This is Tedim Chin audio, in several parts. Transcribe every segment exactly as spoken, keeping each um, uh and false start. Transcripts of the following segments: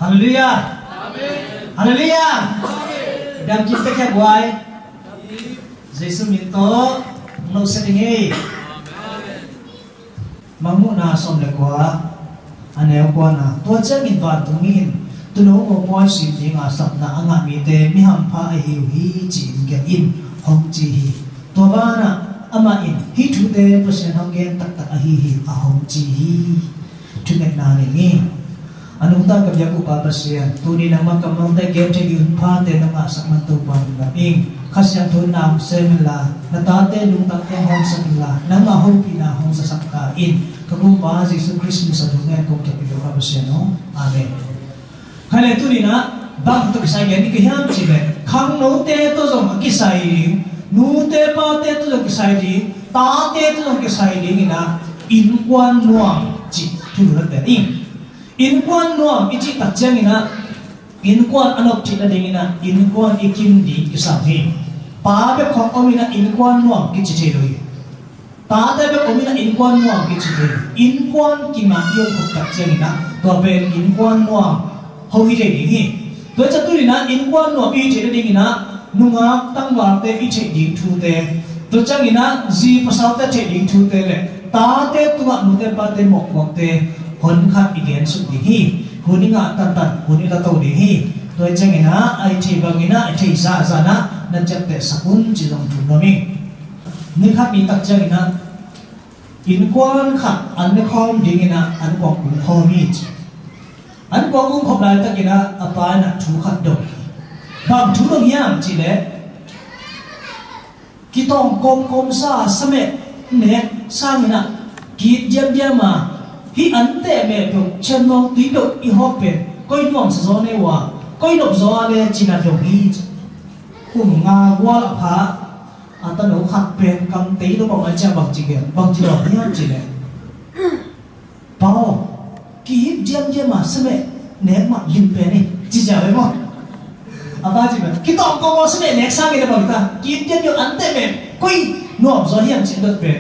Halleluiah. Halleluiah. Dam kik tek hek uai. Jesu min tawh hong lo sia ding hi. Mangmuhna sawm le kua, a neu kuana, tua ciangin vantung in tuuno mopawi sim dinga sapna a ngah mite mi hampha ahi uh hi, ci-in gelh in, hong ci hi. Tua banah amah in, hih thute Pasian hong gen taktak ahi hi, a hong ci hi. Thungetna nih ni. A nungta ka biak uh Pa Pasian, tuni nangmah kammalte gentheih ding hun phate na ngahsak man Topa nung lam ing. Kha Siangtho in na hong sem inla, na tate lungtang teng hong sak inla, nangmah hopihna hong zasak ta in. Ka Kumpa Jesu Khrist min suang thu ngen kong kiap hi uh Pa Pasian aw. Amen. Khaile tuni na bang tawh kisai gen ding ka hiam cih leh, khangnote tawh zong a kisai ding, nute pate tawh zong kisai ding, tate tawh zong kisai ding ina, innkuan nuam cih thu na tel ing. Innkuan nuam i cih tak ciangin ah, innkuan a nop theih nadingin ah, innkuan i kim ding kisam hi. Pa bek hong om in ah innkuan nuam kici thei lo hi. Tate bek om in ah innkuan nuam kici thei lo hi. Innkuan kingah i om khop tak ciangin ah, tua pen innkuan nuam ho hi thei ding hi. Tua ciang tuni na innkuan nuam i hi theih nadingin ah, nungak tangvalte i theih ding thute, tua ciangin ah zi pasalte theih ding thute le tate tungah nute pate mawhpuakte honkhat i gen suk ding hi. Hun i ngah tantan hun i la to ding hi. Tua ciangin ah a i theih bangin ah, a i theih zahzah in ah na ciaptehsak un ci zong thum nuam ing. Ni khat ni tak ciangin ah innkuan khat an ne khawm dingin ah an kuang um khawm hi ci. An kuang um khop laitakin ah a pa in ah thu khat dong hi. Bang thu dong hiam cih leh, kitawng kawmkawm sa, sameh nek sangin ah ki-it diamdiam a, hih an teh meh peuh, cianmawng tui peuh i hawp pen koi nuamsa zaw nei uh a, koi nop zaw a le ci-in ah dong hi ci. Kum nga gual a pha a tano khat pen kam tei lo pah mai ciang bangci gen, bangci dawn hiam cih leh, Pa aw, ki-it diamdiam a sameh nek mah lim pen hi ci ciang ve maw. A pa ci pen kitawng kawmkawm a sameh nek sangin a bang ta, ki-it diamdiam an teh pen koi nuam zaw hiam cih dot pen,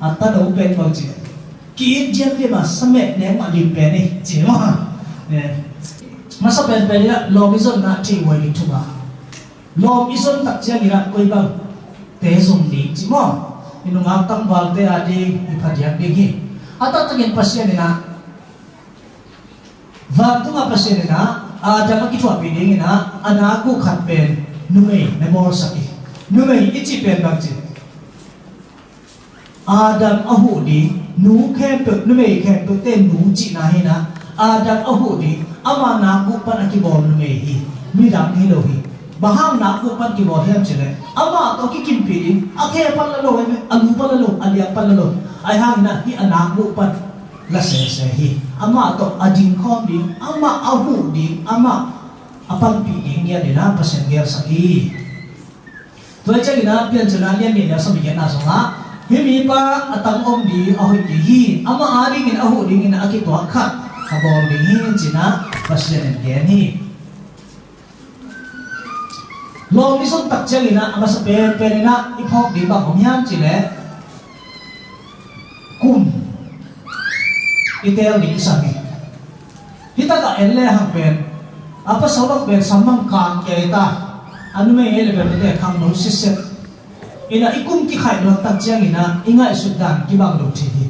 a tano pen bangci, ki-it diamdiam a sameh nek mah lim pen hi ci maw. Masa penpen in ah lawm i zonna thei huai ding thum a, lawm i zon tak ciangin ah koi bang te zong ding ci maw. I nungak tangvalte a ding i phadiak ding hi. A taktakin Pasian in ah, vantung a Pasian in ah Adam a kithuahpih dingin ah a nak uh khat pen numei na bawlsak hi. Numei i cih pen bangci, Adam a huh ding, nu khempeuh, numei khempeuhte nu cihna hi in ah, Adam a huh ding, ama nak uh pan a kibawl numei hi, midang hi lo hi. Bang hang nak uh pan kibawl hiam cih leh, amah tawh kikimpih ding, a khe pan la lo, a lu pan la lo, a liang pan la lo. Ahi hangin ah hih a nak uh pan la sese hi. Amah tawh a ding khawm ding, amah a huh ding, amah a panpih ding ngiat in ah Pasian gelsak hi. Tua hi ciangin ah Piancilna lian nih le sawm le giatna sungah, hih mipa a tang om ding a hoih ding hi, amah adingin a huh dingin a kituak khat a bawl ding hi ci-in ah Pasian in gen hi. Lawm i zon tak ciangin ah a masa penpen in ah i phawk ding bang om hiam cih leh, kum i teel ding i sam hi. Hih takah en le hang pen, a pasal bang pen sam bang kang kei ta, a numei ei le pen tete khangno sitset. In ah i kum kikhaih luat tak ciangin ah i ngaihsut dan kibang lo thei hi.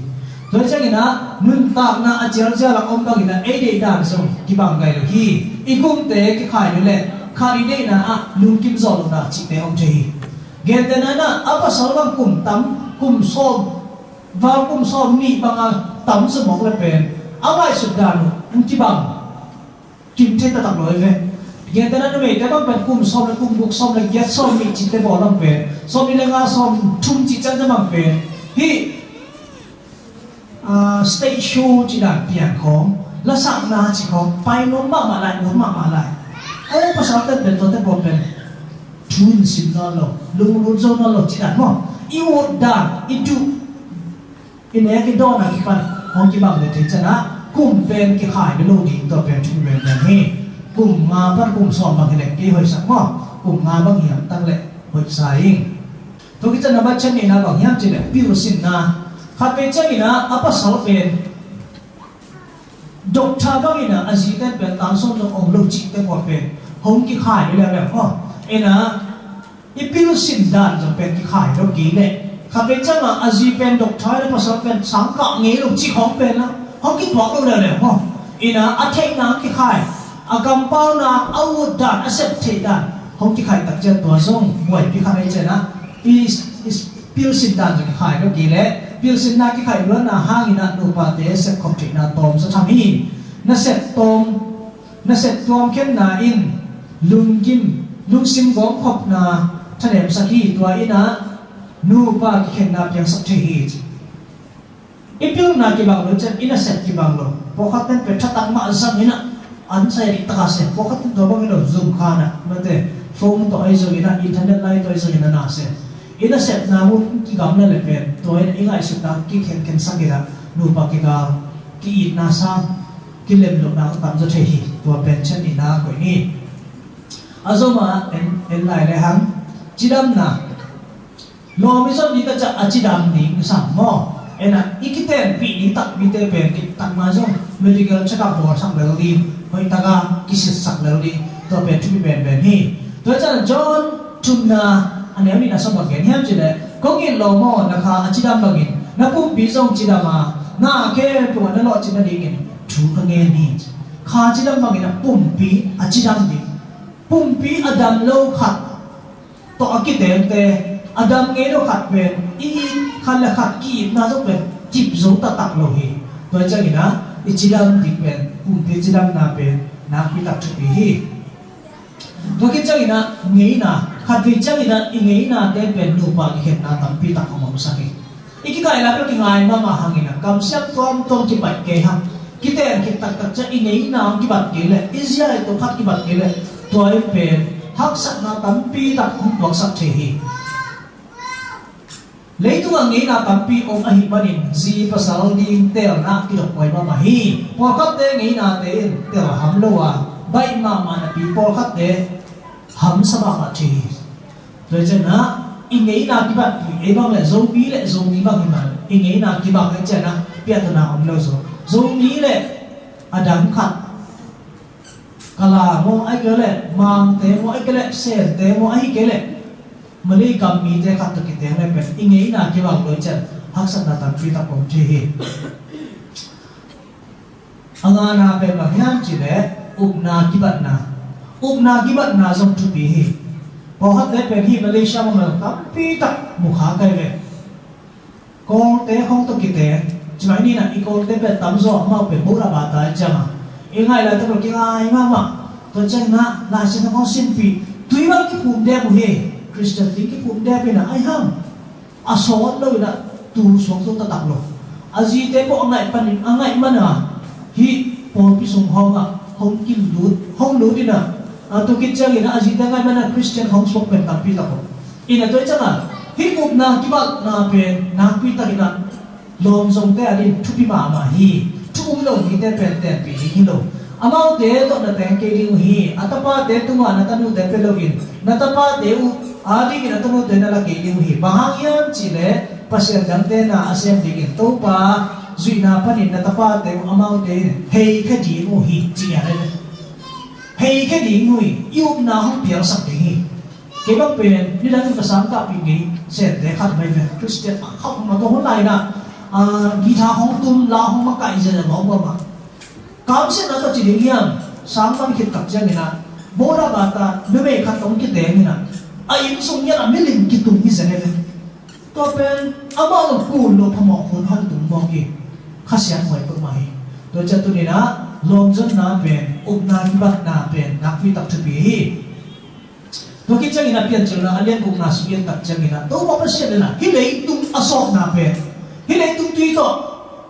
Tua ciangin ah nuntakna a cialcial a om bangin ah ei deih dan zong kibang gai lo hi. I kumte kikhai lo le khat i deihna ah lungkim zawh lohna cihte om thei hi. Gentehna in ah a pasal bang kum tam, kum sawm, val kum sawm nih bang a tam zaw mawk le pen a ngaihsut dan uh hong kibang kim thei taktak lo hi ve. Gentehna numeite bang pen kum sawm le kum guk, sawm le giat, sawm nih cihte bawl bang pen, sawm nih le nga, sawm thum cih ciangciang bang pen hih, ah, stage show cih dan piang khawng, lasakna cih khawng pai nuam mahmah lai, nuam mahmah lai. Aw, pasal ten pen tuate bawl pen thu in sim nawn lo, lunglut zo nawn lo cih dan maw. I ut dan, i duh, i nek i dawn a kipan hong kibang le thei ciangin ah kum pen kikhai bia lo ding, tua pen thu pen pen hi. Kum nga pan kum sawm bang hi leh kei hoihsak maw. Kum nga bang hi hamtang leh hoihsa ing. Tua khit ciang a number chan nihna bang hiam cih leh pilsinna. Khatvei ciangin ah a pasal pen Doctor bangin a, a zite pen tal sawm zong om lo cihte khawng pen hong kikhai leuleu maw. Ina, i pilsin dan zong pen kikhai lo kei leh. Khatvei ciangah a zi pen doctor ina, pasal pen sang kah ngei lo cih khawng pen la hong kituak lo leuleu maw. Ina, a theihna hong kikhai, a kampauna, a ut dan, a sep theih dan hong kikhai tak ciang tua zong buaipi khat hi. Ciangah i, i pilsin dan zong kikhai lo kei leh, pilsinna kikhai luatna hangin a nupate sepkhop theihna tawm zaw tham hi. Na sep tawm, na sep tuam khenna in lunggim, lungsim gawmkhopna thanemsak hi. Tua in a nupa kikhenna piangsak thei hi. I pilna kibang lo ciang i nasep kibang lo. Pawlkhat ten pen thatang mah zang in a, an sai dik taka sem. Pawlkhat ten tua bang hi lo, zum khan a, mate, phone tawh ahi zongin a, internet lai tawh ahi zongin a na sem. I nasepna mun kigam na le pen tua in a i ngaihsutna kikhenkhensak in a, nupa kigal, ki-itna sang, kilemlohna tamzaw thei hi. Tua pen ciang i na koih ni. A zom a en, en lai le hang, cidamna. Lawm i zon ding ka ciah a cidam ding i sam maw? Ena, i kitenpih ding takpite pen, takmai zong medical check-up bawlsak lel ding, hoih taka kisitsak lel ding, tua pen thupi penpen hi. Tua ciang John thumna a neu nihna sawm bang gen hiam cih leh, kong it lawm aw, na kha a cidam bangin na pumpi zong cidam a, na khempeuh ah na lawhcin nadingin thu ka ngen hi. Kha cidam bangin a pumpi a cidam ding. Pumpi a dam lo khat tawh a kitengte, a dam ngei lo khat pen i it khat le khat ki-itna zong pen kip zo taktak lo hi. Tua ciangin a i cidam ding pen, pumpi cidamna pen nakpi tak thupi hi. Tua khit ciangin a ngeina, khatvei ciangin a i ngeinate pen nupa kikhenna tampi tak hong omsak hi. I kikaih lai peuh kingai mahmah hangin a, kamsiam tuamtuam kipaih kei hang. Kiteng khit taktak ciang i ngeina hong kibat kei leh, i zia i to khat kibat kei leh, tua in pen haksatna tampi tak hong tuaksak thei hi. Leitungah ngeina tampi om ahih manin zi pasal ding telna kidokhuai mahmah hi. Pawlkhatte ngeinate in tel ham lo a, baih mahmah napi pawlkhatte hamsa mahmah thei hi. Tua ciangin a i ngeina kibatpih, ei bang le Zomi le Zomi bang hi mah, i ngeina kibang ei ciangin a piahtana om lo zaw. Zomi le a dang khat, Kala maw, ahih kei leh Mangte maw, ahih kei leh Sente maw, ahih kei leh Malay gam mite khat tawh kiteng le pen i ngeina kibang lo ciang haksatna tampi tak om thei hi. A ngana pen bang hiam cih leh upna kibatna. Upna kibatna zong thupi hi. Pawlkhatte pen hih Malaysia mah tampi tak mu kha ka hi ve. Kawlte khawng tawh kiteng. Cimai ni na i Kawlte pen tamzaw amau pen bola bata ciang a, i ngaih laitak lo kingai mahmah. Tua ciangin a Lai Siangtho khawng sinpih, tui bang kiphum dep uh hi. Khristian tui kiphum dep in a, ahi hang a sawt lo in a, tul suak zo taktak lo. A zite pawh a ngaih panin, a ngaih man a, hih pawlpi sung hawng ah hong kilut, hong lut in a, a tua khit ciangin a, a zite ngaih man a Khristian hong suak pen tampi tak lo. In a tua ciang a, hih upna kibatna pen nakpi tak in a, lawm zongte adingin thupi mahmah hi. Thu um lo mite pen tenpih ding hi lo. Amaute tawh na teng kei ding uh hi. A tapate tungah na tanute pia loin, na tapate uh adingin a tanute na la kei ding uh hi. Bang hang hiam cih leh pasian dangte na a sem dingin Topa zuihna panin na tapate uh amaute in heikhia ding uh hi, ci hi. Heikhia ding uh hi. I upna hong pialsak ding hi. Kei bang pen nidang in ka sangkahpih ngei Sente khat mai ve. Khristian a khauh mah tawh hun lai in a, ah, guitar hong tum, la hong makaih zen a mawk mah. Kamsiatna tawh ci ding hiam, sang pan khit tak ciangin a, bola bata numei khat tawh kiteng in a, a inn sung ngiat a milim kitung hi zen e ve. Tua pen amah lo kul lo phamawh hun hong tung mawk hi. Kha siangtho peuhmah hi. Tua ciang tuni in a, lawmzonna pen, upna kibatna pen nakpi tak thupi hi. Tua khit ciangin a Piancilna a lian gukna sung i et tak ciangin a, Topa Pasian in a hih leitung a sawkna pen, hih leitung tui tawh,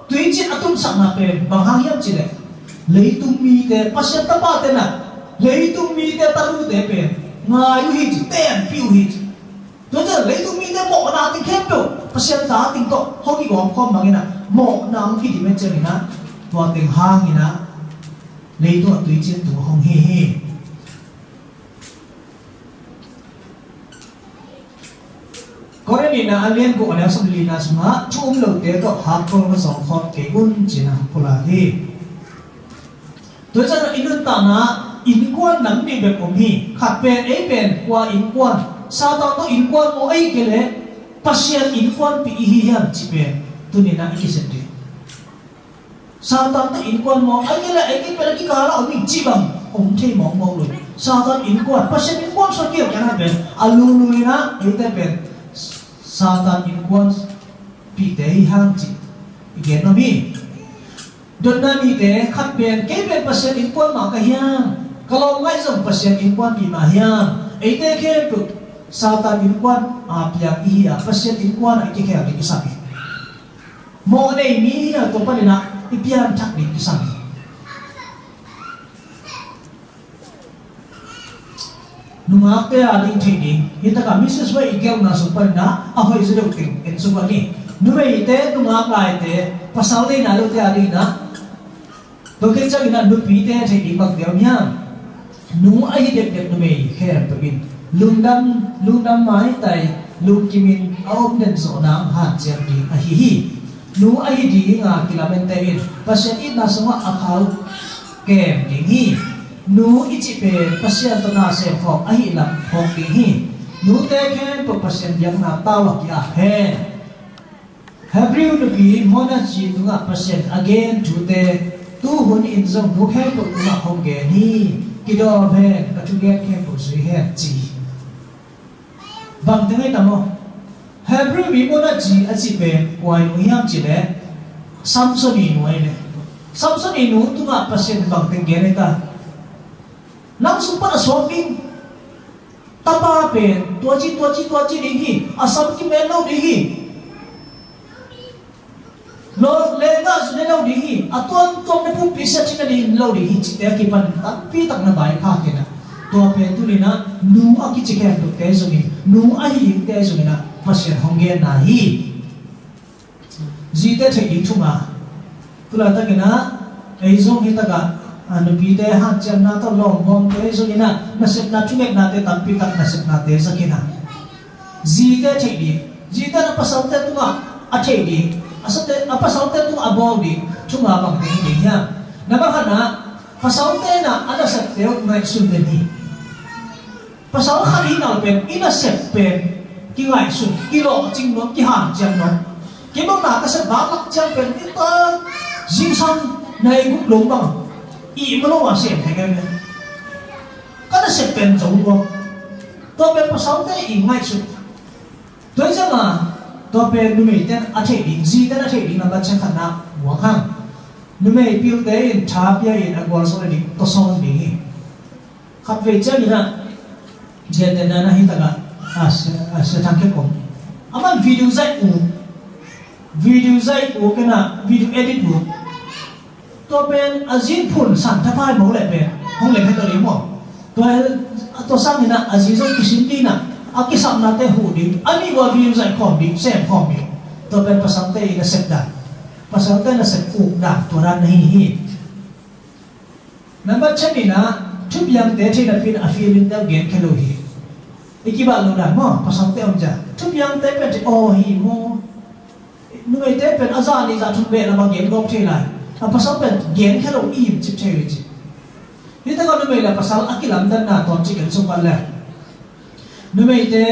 tuiciin a tumsakna pen bang hang hiam cih leh, leitung mite, Pasian tapate in a leitung mite tanute pen ngai uh hi ci, tenpih uh hi ci. Tua ciang leitung mite mawhna teng khempeuh Pasian ta teng tawh hong kigawm khawm bangin a, mawhna hong kidim ciangin a, tua teng hangin a leitung ah tuiciin tung hong hi hi. Korin nihna a lian guk a neu sawm lina sungah thu um lote tawh hakkol va zawng khawm kei un ci-in a pulak hi. Tua ciangin i nuntakna innkuan nam nih bek om hi. Khat pen, ei pen kua innkuan, Satan tawh innkuan maw, ei kei leh Pasian innkuanpih i hi hiam cih pen tuni-in ah i kisep ding. Satan tawh innkuan maw, ei kei leh ei kei pen a kikal ah om ing cih bang om thei mawkmawk lo hi. Satan innkuan, Pasian innkuan suak kei kei na pen a lulu-in ah eite pen Satan innkuanpihte hi hang cih i gen nuam hi. Dotna nihte, khat pen, kei pen Pasian innkuan mah ka hiam? Ka lawm ngaih zong Pasian innkuanpih mah hiam? Eite khempeuh Satan innkuan a piang i hi a, Pasian innkuan ah i kikhel ding kisam hi. Mawh nei mi hi a, tua panin ah i pianthak ding kisam hi. Nungakte a ding theih ding, hi takah Mrs Wei i gelhna sung panin ah a hoih zaw deuh teng en suk uh ni. Numeite, nungak laite, pasal deihna lote a dingin ah, tua khit ciangin ah nupite theih ding bangte om hiam? Nu ahi dekdek numei khempeuh in lungdam, lungdam maitai, lungkimin a om den zawh nang hanciam ding ahi hi. Nu ahi ding a kilamente in Pasian itna sungah a khau kem ding hi. Nu i cih pen Pasian tawh nasem khawm ahih lam phawk ding hi. Nute khempeuh Pasian biakna tau a ki-ap hen. Hebrew nupi Mona ci tungah Pasian a gen thute, tu hun in zong nu khempeuh tungah hong gen hi. Kidawm hen, ka thugen khempeuh zui hen, ci hi. Bang teng ahi tam aw? Hebrew mi Mona ci a cih pen kua i nu hiam cih leh Samson i nu ahi leh. Samson i nu tungah Pasian bang teng gen ahi ta? Nang sung pan a suak ding tapa pen tua ci, tua ci, tua ci ding hi. A sam kimel lo ding hi. Lo le ngah zu ne lo ding hi. A tuamtuam ne pumpi sia ci ne ding lo ding hi cihte a kipan tampi tak na vaikhak in ah, tua pen tuni-in ah nu a kici khempeuhte zongin, nu ahi dingte zongin ah Pasian hong genna hi. Zite theih ding thu nga. Tulaitakin ah ei zong hi takah, a, nupite hanciamna tawh lawmbawmte zongin ah nasepna, thungetnate tampi tak nasepnate zak in ah zite theih ding, zite na pasalte tungah a theih ding, a sate, a pasalte tungah a bawl ding thu nga bang teng hi ding hiam? Na bang khatna, pasalte na a nasepte uh ngaihsun den hi. Pasal khat i hi nal pen i nasep pen kingaihsun, kilawhcing nuam, kihanciam nuam. Kei bang na ka sep bak lak ciang pen i ta zingsang nai guk lo bang i ma lo a sem thei kei me. Ka nasep pen zo nuam. Tua pen pasalte i ngaihsun. Tua hi ciangin tua pen numeite a theih ding, zite a theih ding lambat ciang khatna muang hang. Numei pilte in tha pia in a gualzo le ding tawsawn ding hi. Khatvei ciangin ah, gentehna na hi takah, a, Sia, a, Sia Thang Kep om. Aman video zaih uk, video zaih uk in ah, video edit uk. Tua pen a zin phun san thapai mo leh pen hong leng het lo ding maw? Tua, tua sangin ah a zi zong kisin ding ah, a kisapnate huh ding, a nih ua video zaih khawm ding, sem khawm ding. Tua pen pasalte i nasep dan, pasalte nasep uk dan, tua dan na hi hi. Nambat chan in ah, thupiangte theih napi in a feeling te uh genkhia lo hi. I kibat lo dan maw, pasalte om zia. Thupiangte pen theih aw hi maw? Numeite pen a zah nih zah thum beh lam a gen gawp thei lai. A pasal pen genkhia lo i him cip thei uh hi ci. Hi takah numei le pasal a kilamdanna tawmcik en suk vat le. Numeite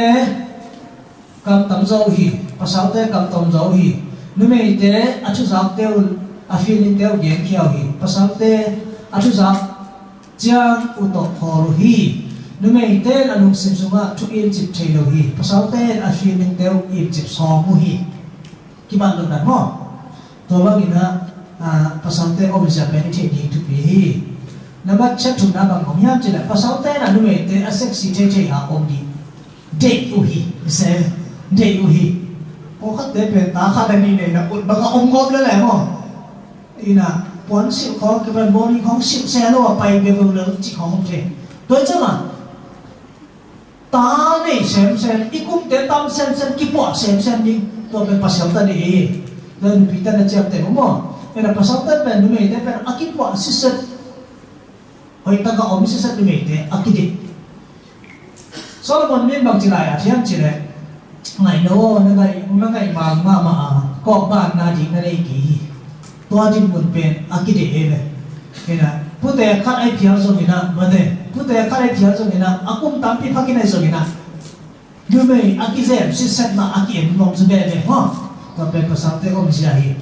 kam tam zo uh hi, pasalte kam tam zo uh hi. Numeite a thuzakte uh, a feelingte uh genkhia uh hi. Pasalte a thuzak ciang uh tawh khawl uh hi. Numeite in a lungsim sungah thu imcip thei lo hi. Pasalte in a feelingte uh imcip sawm uh hi. Kibat lo dan maw? Tua bangin ah, ah, pasalte om zia pen i theih ding thupi hi. Nambat chat thumna bang om hiam cih leh, pasalte in ah numeite a sexy thei thei a om ding. Deih uh hi, se, deih uh hi. Pawlkhatte pen ta khat a nih nei na ut bang a om gawp lel e maw? Ina, puan silh khawng, kipan bawni khawng silh se lo a pai bia bia lel cih khawng om thei. Tua hi ciang a, ta nei semsem, i kumte tam semsem, kipuah semsem ding. Tua pen pasal ta ding hi. Tua nupi ta na ciapteh maw. Ina, pasalte pen, numeite pen a kipuah siset. Hoih taka om siset numeite a kideih. Solomon in bangci lai a thiam cih leh, ngaih lo, na ngaih, na ngaih mang mahmah a, kawkbanna ding na nei kei hi. Tua dinmun pen a kideih hi ve. Ina, Pute khat ai phial zongin ah, mate, pute khat ai phial zongin ah, a kum tampi phakin ai zongin ah, numei a kizem sitsetna a ki-en nuam zaw veve maw? Tua pen pasalte om zia hi.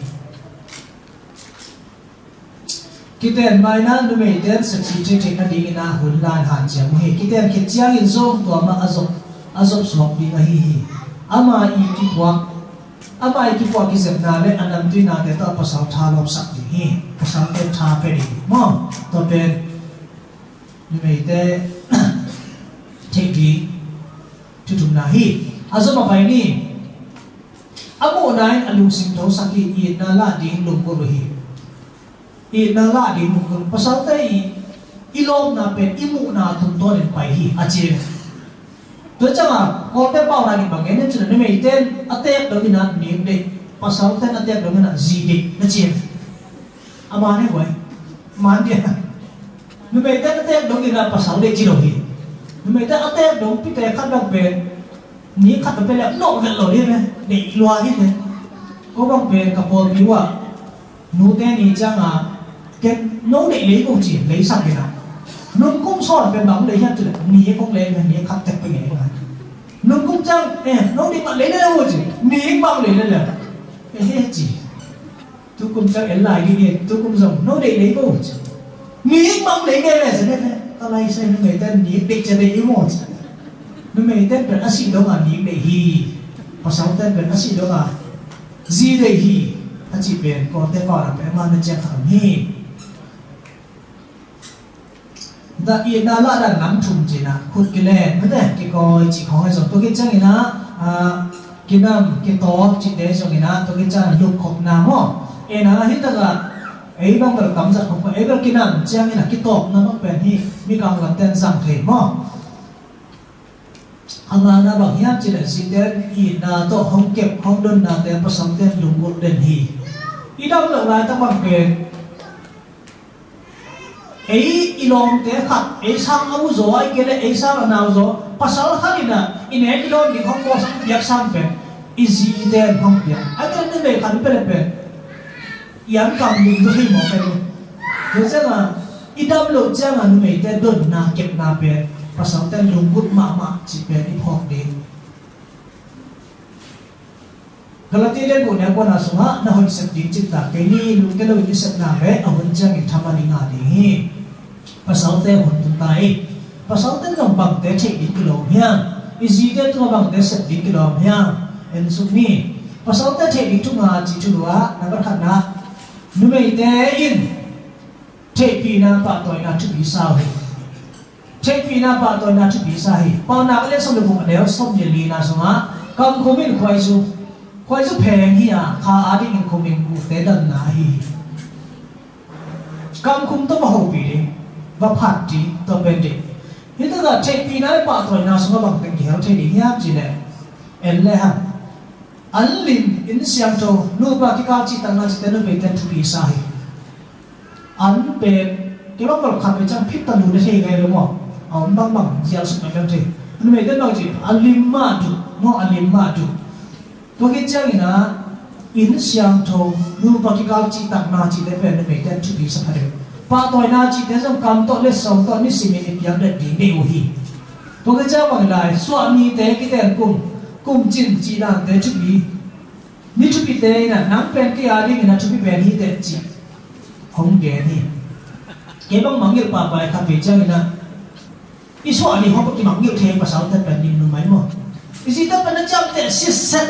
Kiten maina numeite sexy thei theihna dingin ah hun lan hanciam uh hi. Kiten khit ciangin zong tua mah a zop, a zop suak ding ahi hi. Ama i kipuak, ama i kipuak kizepna le a namtuinate tawh a pasal tha lawpsak ding hi. Pasalte tha pia ding hi maw? Tua pen numeite theih ding thu thumna hi. A zom a pai ni. A muhna in a lungsim thosak hi. Itna lah ding lunggulh uh hi. Itna lah ding lunggulh. Pasalte i, i lawpna pen i muhna tungtawnin pai hi a ci. Tua ciangin Kawlte paunak in bang gen hiam cih leh numeite in a teek dongin ah nik deih, pasalte in a teek dongin ah zi deih na ci. A man hi guai. Man dia. Numeite a teek dongin ah pasal deih ci lo hi. Numeite a teek dong pite khat dong pen ni khat dong pen leh nawh vet lo ding ve. Deih lua hi ve. Ko bang pen ka pawlpi uh ah nute ni ciangin ken no deih lei ko ci, leisak in ah. Nungkum sawn pen bang lei hiam cih leh ni kong lei ve, ni khat tek pen lei ve. Nungkum ciang eh no deih mah lei le ko ci, ni bang lei le le. Eh he ci. Tukum ciang en lai ding hi, tukum zong no deih lei ko. Nik mang lei nge le se ne. Ka lai sai numeite nik deih cia deih i maw. Numeite pen a sih dongin nik deih hi. Pasalte pen a sih dongin zi deih hi. A cih pen Kawlte paunak pen a man na ciang thang hi. Dah itna lah dan nam thum cihna khut kilen mate kikawi cih khawng ahi zong tua khit ciangin ah, ah, kinam kitawp cihte zongin ah tua khit ciangin lupkhopna maw? Ena hih takah ei bang bel kamzat khop, ei bel kinam ciangin ah kitawpna bang pen hi. Mikang lamte in zang thei maw? A ngana bang hiam cih leh zite in itna tawh hong kep hong donnate pasalte in lunggulh den hi. I dam loh laitak bang pen ei i lawmte khat, ei sang a u zaw, ahih kei leh ei sang a nau zaw, pasal khat in ah i nek i dawn ding hong kawsak piak sang pen i zite in hong piak. A ken numei khat i pia leh pen i ankam ding zaw hi mawk pen. Tua ciangin i dam loh ciangin numeite donna kepna pen pasalte lunggulh mahmah cih pen i phawk ding. Galati lian guk neu kuana sungah na hoih sep ding cih tak kei ni, lungkia loin i sepna le a hun ciangin thaman i ngah ding hi. Pasalte hun tun ta hi. Pasalte zong bangte theih ding kilawm hiam? I zite tungah bangte sep ding kilawm hiam? En suk ni. Pasalte theih ding thu nga cih thu lua, number khatna, numeite in theihpihna pahtawina thupi sa uh hi. Theihpihna pahtawina thupi sa hi. Paunak a lian sawm le guk a neu sawm le lina sungah kamkhum in khuaizu, khuaizu pheng hi a, kha adingin khum in gute damna ahi hi. Kamkhum tawh va hopih ding, va phat ding, tua pen ding. Hih takah theihpihna le pahtawina sungah bangteng kihel thei ding hiam cih leh en le hang. An lim, inn siangtho, nupa kikal cihtakna cihte numeite thupi sa hi. An pen kei bang bel khat vei ciang phit ta lu na thei ngai lo maw? A om bangbang zial suk ngai lo thei. Numeite bang ci a lim mah duh maw, a lim mah duh. Tua khit ciangin ah inn siangtho, nupa kikal cihtakna cihte pen numeite thupi sa kha deuh. Pahtawina cihte zong kam tawh letsong tawh nisimin i piak det ding deih uh hi. Tua khit ciang bang lai suah nite kiten kum, kum cin cih dante thupi. Ni thupite in ah nang pen kei a dingin a thupi pen hi teh cih hong gen hi. Kei bang mangngilh pahpah khat vei ciangin ah i suah ni hong kimangngilh thei, pasalte pen nim numai maw? I zite pen a ciamteh sitset.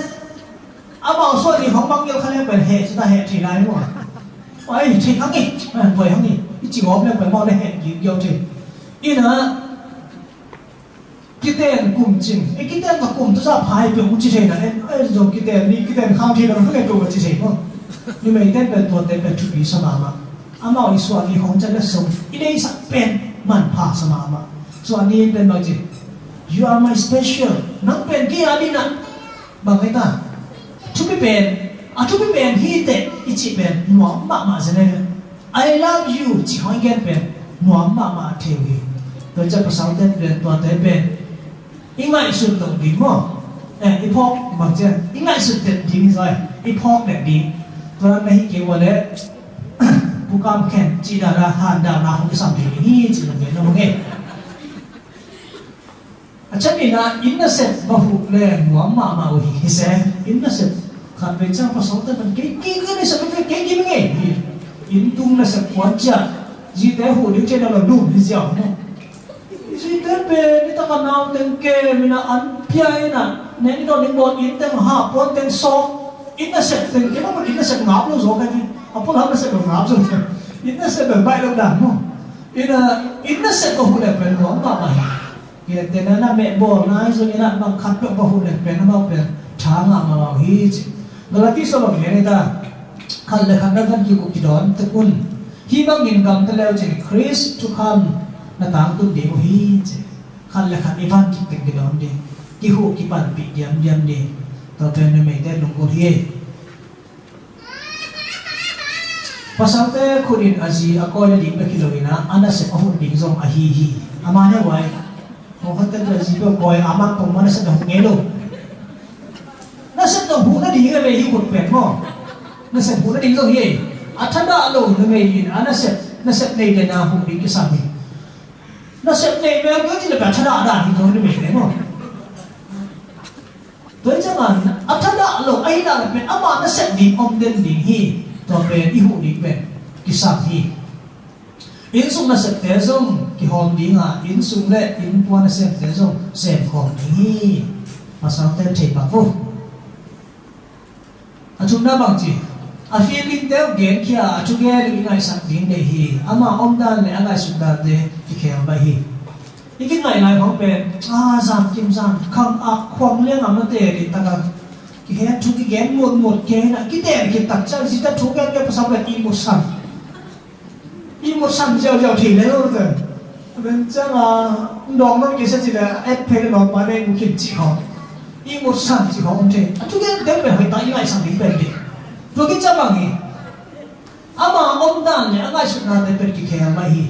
Amau suah ni hong mangngilh kha leng pen heh cita heh thei lai maw? Ai thei hang i, ai buai hang i, i ci gawp leng pen maw le heh gimgiau thei. Ina kiten kum cing, e kiten ka kum tusa phai pe ung ci thei na, e zong kiten ni kiten khang thei na hang e pe ung ci thei maw? Numei ten pen tuate pen thupi sa mahmah. Amau i suah ni hong ciat le song i deihsak pen manpha sa mahmah. Suah ni in pen bang ci, "You are my special." Nang pen kei a dingin ah bang hei ta, thupi pen, a thupi pen hi teh i cih pen nuam mahmah zen e. "I love you," cih hong i gen pen nuam mahmah thei uh hi. Tua ciah pasalte pen tuate pen i ngaihsut loh ding maw? Eh, i phawk bang ciah i ngaihsut det ding zai, i phawk det ding. Tua na hi kei ua le kam khen cih dan a han dan a hong kisam thei ding hi cih na ve na hong e. A ciangin ah inn nasep va huh le nuam mahmah uh hi. Hi se, inn nasep khat vei ciang pasalte pan kei kei kei nasep kei kei kei ngei hi. Inn tung nasep kuan ciah zite huh ding ciah na lo lum hi ziau maw. Zite pen nitak a nau teng kem in ah an pia in ah nen i dawn ding bawl inn teng hah puan teng sawk. Inn nasep teng kei maw inn nasep ngap lo zaw ka hi. A puan hah nasep lo ngap zaw. Inn nasep lo baih lo dan maw. Inn ah inn nasep va huh le pen nuam mahmah hi. Pian tena na meh bawl nai zong ina bang khat peuh ka huh lek pen amau pen tha ngah mahmah uh hi ci. Galati sawm bang lian ita khat le khat na van kikup kidawn tek un. Hih bangin gamta leu cin Khrist thukham na tangtun ding uh hi ci. Khat le khat i van kik tek kidawn ding, kihuh kipanpih diamdiam ding. Tua pen numeite lunggulh hi. Pasalte khut in a zi a kawi nading bek hi lo in ah a nasep a huh ding zong ahi hi. A man he uai. Pawlkhatte a zi peuh kawi a man pong ma nasep na huh ngei lo. Nasep na huh nading a vei hi khut pen maw. Nasep huh nading zong hi. A thadah lo numei in a nasep nasep nei den a huh ding kisam hi. Nasep nei mel kei ci le pen a thadah dan hi zong numei te maw. Tua hi ciangin a thadah lo ahih nak leh pen amah nasep ding om den ding hi. Tua pen i huh ding pen kisam hi. Innsung nasepte zong kihawm ding a, innsung le innkuan nasemte zong semkhawm ding hi. Pasalte thei pak uh. A thumna bang ci, a feeling te uh genkhia a thugen i ngaihsak ding deih hi. Ama omdan le a ngaihsutdante kikhel baih hi. I kingaih lai bang pen a zan kim zan kham a khuang liang a mate ding taka kihen thu kigen mutmut ke na kiten khit tak ciang zita thu gen ke pasal le i musan. I musan ziauziau thei le lo te. Ben ciang a dong non kisa ci le et phei le bang pa ne mu khin ci khong. I musan ci khong thei. A thugen dem pen hoi ta i ngaihsak ding pen ding. Tua kici bang hi. Ama omdan le a ngaihsutnate pen kikhel baih hi.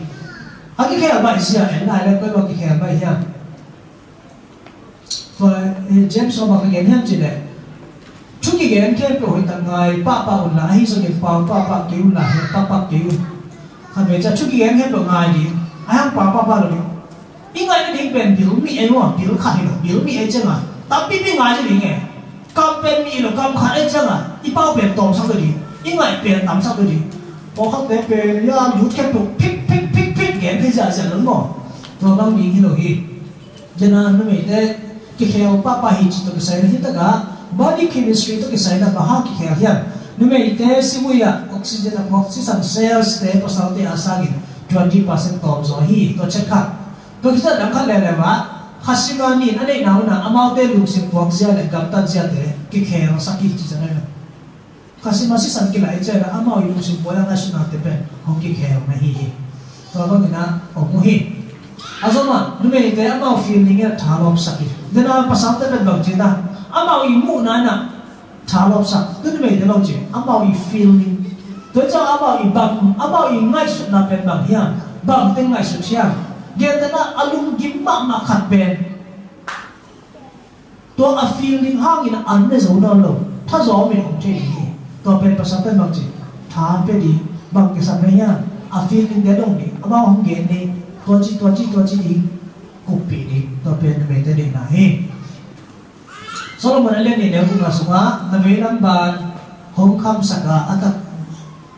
A kikhel baih zia en lai le koi bang kikhel baih hiam. Tua, eh, James sawm bang kigen hiam ci le. Thu kigen khempeuh hoih tak ngai pahpah un la ahi zongin pau pahpah kei un la he pahpah kei un. Khan ve ca thu kigen khempeuh ngai ding. A hang pau pahpah lo ding. I ngaih nading pen bil mi ei maw, bil khat hi lo, bil mi ei cianga tampipi ngai ci ding e. Kam pen mi lo, kam khat ei cianga i pau pen tawmsak lo ding, i ngaih pen tamsak lo ding. Pawlkhatte pen ya lut khempeuh phik phik phik phik gen thei ziahziah lo maw. Tua bang ding hi lo hi. Dena numeite kikhel pahpah hi ci tawh kisai na hi taka body chemistry tawh kisai na bang hang kikhel hiam. Numeite sivui ah oxygen a puak sisan cells te pasalte a sangin twenty percent tawm zaw hi. Tua chet khat. Tua khit a dang khat leuleu ah khasima nin a neihna hun ah amaute lungsim puak zia le gamtat ziate kikhel sak hi ci zia na hi lo. Khasima sisan kilai cian a amau i lungsim puak a ngaihsutnate pen hong kikhel na hi hi. Tua bangin a om uh hi. A zomah numeite amau feeling in a thalawpsak hi. Dena pasalte pen bang ci ta amau i muhna in a thalawpsak tu numeite bang ci amau i feeling. Tua ciang amau i bang amau i ngaihsutna pen bang hiam, bang teng ngaihsut hiam. Gentehna a lunggim mahmah khat pen tua a feeling hangin an ne zo nawn lo, thazaw min om thei ding hi. Tua pen pasal pen bang ci tha pia ding, bang kisam na hiam, a feeling te dong ding, amau hong gen ding, tua ci tua ci tua ci ding, kuppih ding, tua pen numeite deihna hi. Solomon a lian nih neu gukna sungah na veilam ban hong khamsak a a tak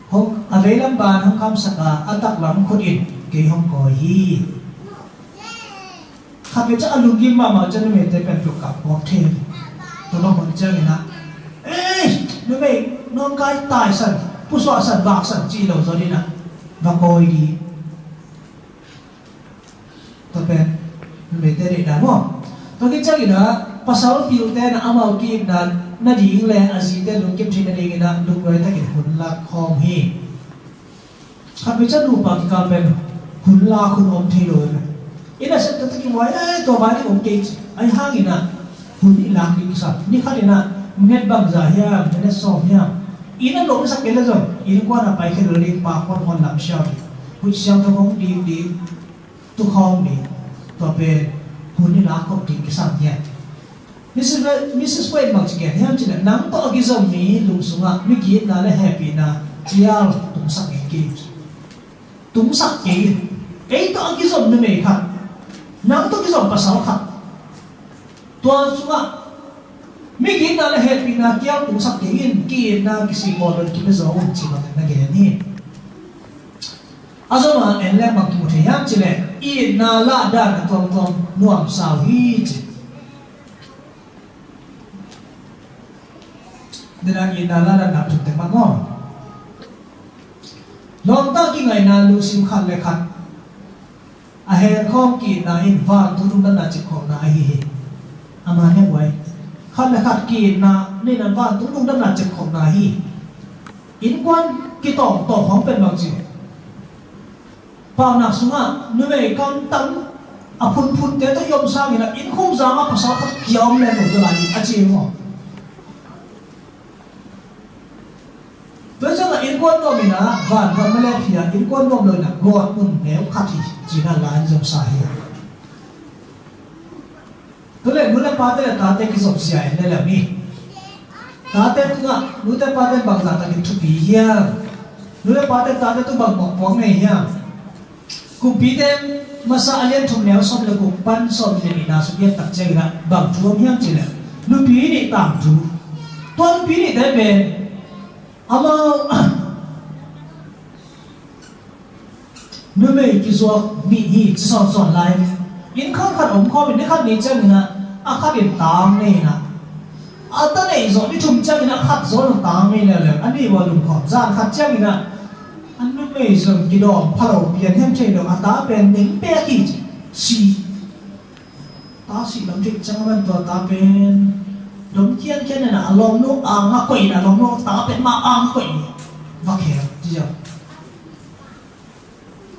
hong a veilam ban hong khamsak a a taklam khut in kei hong kawi hi. Khat vei ciang a lunggim mahmah ciang numeite pen tuk kap puak thei. Tua bang hun ciangin ah ei numei nawngkai taisan pusuahsan vaksan cih lo zaw ding ah va kawi ding. Tua pen numeite deihna maw. Tua khit ciangin ah pasal pilte na amau ki-itna nading le a zite lungkim theih nadingin ah lungnuai takin hun lak khawm hi. Khat vei ciang nupa kikal pen hun lak hun om thei lo hi. I nasep taktak i muai e tua vai ding om kei ci. Ahi hangin ah hun i lak ding kisam. Ni khat in ah minute bangza hiam, minute sawm hiam. Inn a lawh sak kei le zong innkuan a paikhia lo ding, pa kuan kuan lam siau ding, huih siangtho hong ding ding, tukhawng ding. Tua pen hun i lak khop ding kisam hiam. Mrs. Wade, Mrs. Wade bang ci gen hiam cih leh nang tawh a kizom mi lung sungah mi ki-itna le hehpihna cial tungsak ngei kei. tungsak kei in. Kei tawh a kizom numei khat, nang tawh kizom pasal khat, tua sungah migitna le hehpihna kial tungsak kei in. Ki-itna kisipawl lo in kipia zaw un, ci bangin na gen hi. A zom a en leng bang kimu thei hiam cih leh, itna lahdan a tuamtuam nuamsa uh hi ci. Dena itna lahdan na thum teng mah maw. Lawmta kingaihna lungsim khat le khat a henkhawm ki-itna in vantung lungdamna cipkhopna ahi hi. Ama heh uai. Khat le khat ki-itna in vantung lungdamna cipkhopna hi. Innkuan kitawngtawng hong pen bang ci. Paunak sungah numei kamtam a phunphunte tawh i om sangin ah innkhung zangah pasal khat kia om leng lo tawh lai hi a ci hi maw. Tua ciangah innkuan nuam in ah vantung mah le phia, innkuan nuam lo in ah gawtmun neu khat hi ci-in ah lai zomsa hi. Tua leh nu le pate le tate kizopzia en le leu ni. Tate tungah nute pate bangzah takin thupi hiam? Nu le pate tate tung bang mawhpuak nei hiam? Kumpite masa a lian thum neu sawm le guk pan sawm le nihna sung i et tak ciangin ah bang thu om hiam cih leh, nupi nih tangthu. Tua nupi nihte pen amau numei kizuak nih hi ci sawnsawn lai. Inn khang khat om khawm in ni khat ni ciangin ah a khat in tang nei in ah, a ta neih zawh ni thum ciangin ah a khat zaw in ah tang nei leuleu. A nih uh a lum khawm, zan khat ciangin ah a numei zong kidawm pha lo, pian hiam thei lo, a ta pen ning pek hi ci. Si ta sih lam thei ciang a man tua ta pen dom khiankhian in ah a lawmnu ang a koih in ah, a lawmnu ta pen mah ang a koih in ah va khel ci ziau.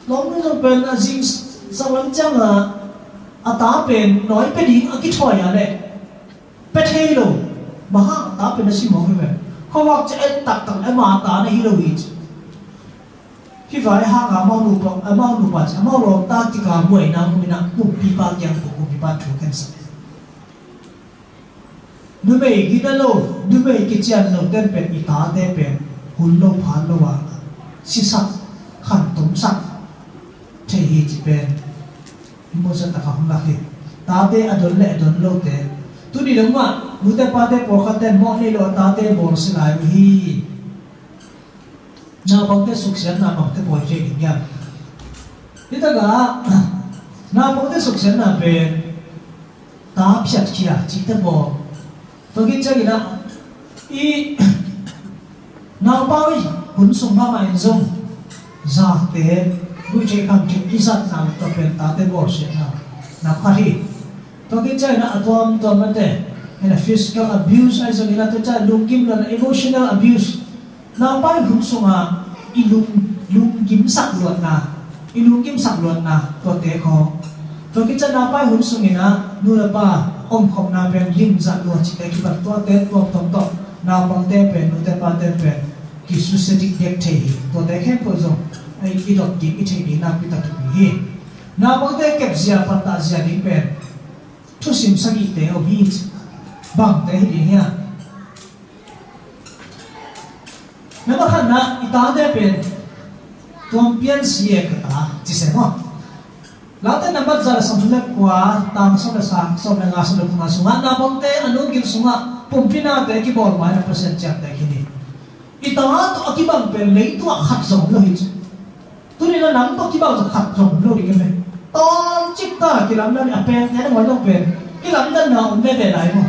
Lawmnu zong pen a zing sak lam ciangah a ta pen nawi pia ding a kithuai a leh pia thei lo. Bang hang a ta pen a si mawk hi ve. Khuavak cia et taktak le ama ta na hi lo hi ci. Hih vai hangah amau nupa, amau nupa ci, amau lawmta kikal buaina hong in ah kumpipa kiang tung, kumpipa thu khensak. Numei gina lo, numei kician lo ten pen i tate pen hun lo phan lo a sisak, khantomsak thei hi ci pen i musa taka hong lak hi. Tate a don le a don lote, tuni dong mah nute pate pawlkhat ten mawh nei lo a tate bawlsia lai uh hi. Naupangte suksiatna bangte bawl thei ding hiam? Hi takah naupangte suksiatna pen ta phiatkhia cihte bawl. Tua khit ciangin ah i naupa i hun sung mahmah in zong zate guih thei kham khin i zatna tua pen tate bawlsiatna na khat hi. Tua khit ciangin ah a tuamtuam mate, in ah physical abuse ahi zongin ah, tua ciang lunggim luatna, emotional abuse. Naupa i hun sungah i lung, lunggimsak luatna, i lunggimsak luatna tuate khawng. Tua khit ciang naupa i hun sungin ah nu le pa omkhopna pen limzat lua cihte kipan tuate tuamtuam tawh naupangte pen, nute pate pen kisusia dikdek thei hi. Tuate khempeuh zong i dot ding, i theih ding nakpi tak thupi hi. Naupangte kepzia, pattahzia ding pen thusim sagihte om hi. Bangte hi ding hiam? Nambat khatna, i tate pen tuam pian si e ka ta ci se maw. Late nambat za le sawmthum le kua, tang sawm le sang, sawm le nga, sawm le kua sungah naupangte a nu gil sungah pumpi nate kibawl ma-in ah Pasian ciamteh khin hi. I ta tawh a kibang pen leitungah khat zong om lo hi ci. Tuni-in ah nang tawh kibang zong khat zong om lo ding hi ve. Tawmcik ta kilamdan, a pengte nangawn zong pen kilamdanna om veve lai maw.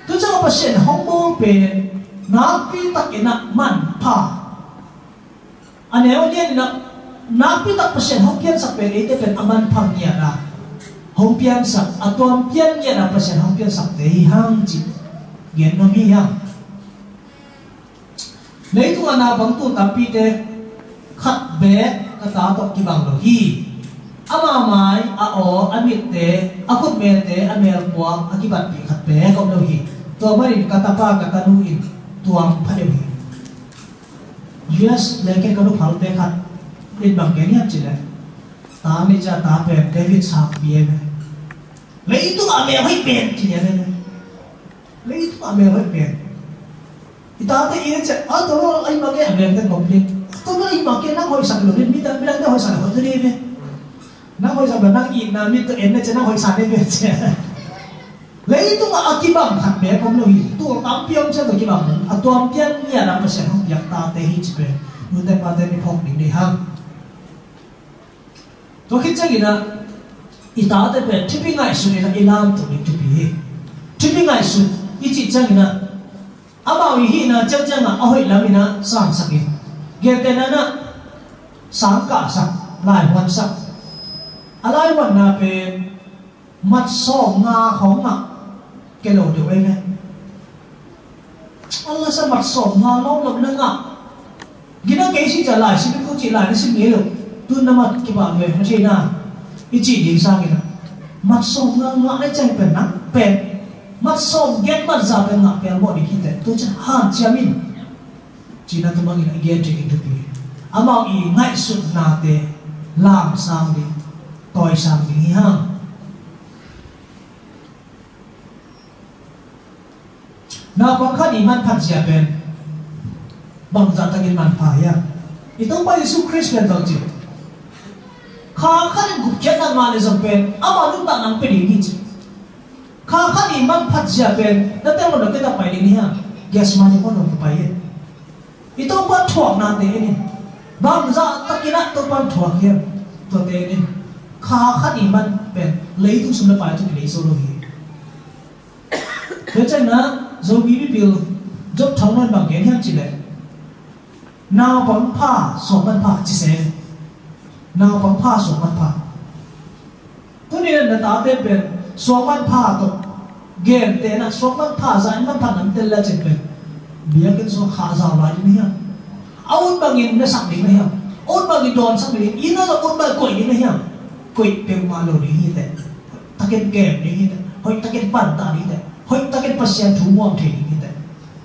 Tu ciang a Pasian hong bawl pen nakpi takin ah manpha, a neu a lian in ah nakpi tak Pasian hong piansak pen eite pen a manpha ngiat a hong piansak, a tuam pian ngiat a Pasian hong piansakte hi hang cih gen nuam hi hang. Leitungah naupang tul tampite khat beek ka ta tawh kibang lo hi. Ama mai, a aw, a mitte, a khutmelte, a melpuak a kibatpih khat beek om lo hi. Tua manin ka tapa ka tanu in tuam pha deuh hi. U S le ken ka nuphalte khat in bang gen hiam cih leh, ta nih ciang ta pen David sangpi e. Leitungah a mel hoih pen ci lian e. Leitungah a mel hoih pen. I tate i en ciang a tawh lo a i bang e, a mel ten bawm ding. Tua mah i mah kei nang hoihsak lo ding, midang, midang te hoihsak lo ding ve. Nang hoihsak lo, nang itna mit tawh en na cia, nang hoihsak ding ve cia. Leitungah a kibang khat beek om lo hi. Tul tampi om cia tua kibang. A tuampian ngiat a Pasian hong piak tate hi ci pen nute pate mi phawk ding dei hang. Tua khit ciangin ah i tate pen thupi ngaihsun in ah i lamto ding thupi hi. Thupi ngaihsun i cih ciangin ah amau i hihna ciangciangah a hoih lam in ah sangsak in, gentehna in ah sang kahsak, laihuansak. A laihuanna pen mat sawm nga khawng ngah kei lo deuh ei ve. Allah sa mat sawm nga lawmlawm na ngah. Gina kei si ca lai, si ko ci lai na si ngei lo. Tun na mat kibang ve, na thei na. I ci ding sangin ah mat sawm nga ngah na ciang pen na pen mat sawm giat mat za pen ngah pial mawh ding hi teh. Tua ciang hanciam in. Cina tua bangin a gen thei ding thupi. Amau i ngaihsutnate lamsang ding, tawisang ding hi hang. Naupang khat i manphat zia pen bangzah takin manpha hiam? I Topa Jesu Khrist pen bang ci, kha khat in gupkhiatna ngah le zong pen ama nuntakna hong pia ding hi ci. Kha khat i manphat zia pen na tel lo na kei tak pai ding hi hang. Gethsemane khuan hong pai hi. I Topa thuaknate en in. Bangzah takin ah Topa thuak hiam? Tuate en in. Kha khat i man pen leitung sum le pai tawh kilei zo lo hi. Tua ciangin ah Zomi mipil Job Thang Luan bang gen hiam cih leh, naupang pha suang man pha ci se. Naupang pha suang man pha. Tuni in na tate pen suang man pha tawh gentehna suang man pha, zah in man pha nam tel le cin pen biakinn sung khah zau lai ding hiam? A ut bangin na sak ding na hiam? A ut bangin dawnsak ding, inn ah zong ut bang koih ding na hiam? Koih peuhmah lo ding hi teh. Takin kem ding hi teh. Hoih takin pantah ding hi teh. Hoih takin Pasian thu muang thei ding hi teh.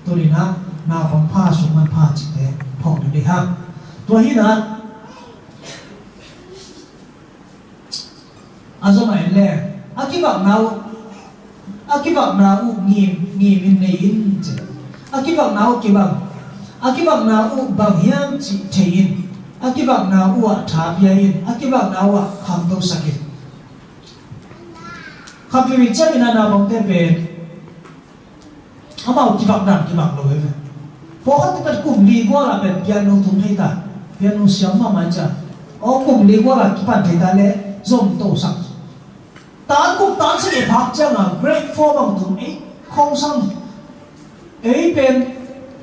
Tuni in ah naupang pha suang man pha cihte phawk ding dei hang. Tua hi in ah a zom a en le a kivakna uh, a kivakna uh ngim, ngim in nei in ci. A kivakna uh kibang, a kivakna uh bang hiam cih thei in. A kivakna uh ah tha pia in, a kivakna uh ah khamtosak in. Khampi mi ciangin a naupangte pen amau kibang dan kibang lo hi ve. Pawlkhat te pen kum li gual a pen piano tum thei ta, piano siam mahmah cia. Aw kum li gual a kipan thei ta le zom tosak. Tan kum tan sak i phak ciang a grade four bang tum ei khawngsang. Ei pen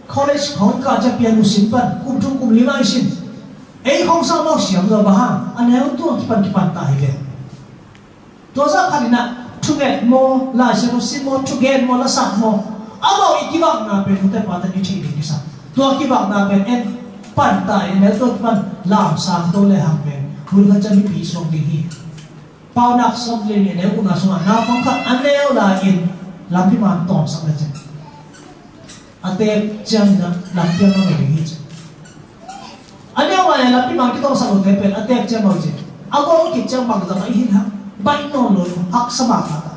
college khawng kah cia piano sim pan kum thum kum li mai sin. Ei khawngsang amau siam lo bang hang a neu tung a kipan kipan ta hi ve. Tua zah khat in ah thugen maw, Lai Siangtho sim maw, thugen maw, lasak maw, amau i kibakna pen nute pate i theih ding kisam. Tua kibakna pen en pan ta in, en tua pan lamsang to le hang pen hun khat ciang mipi suak ding hi. Paunak sawm le nih a neu ukna sungah naupang khat a neu lai-in lampi man tawnsak le cin. A teek ciangin ah lampi a mang lo ding hi ci. A neu lai-a lampi man kitawnsak lote pen a teek ciang mang ci. A gawng kik ciang bangzah baih hi hang, baih nawn lo, haksa mahmah ta.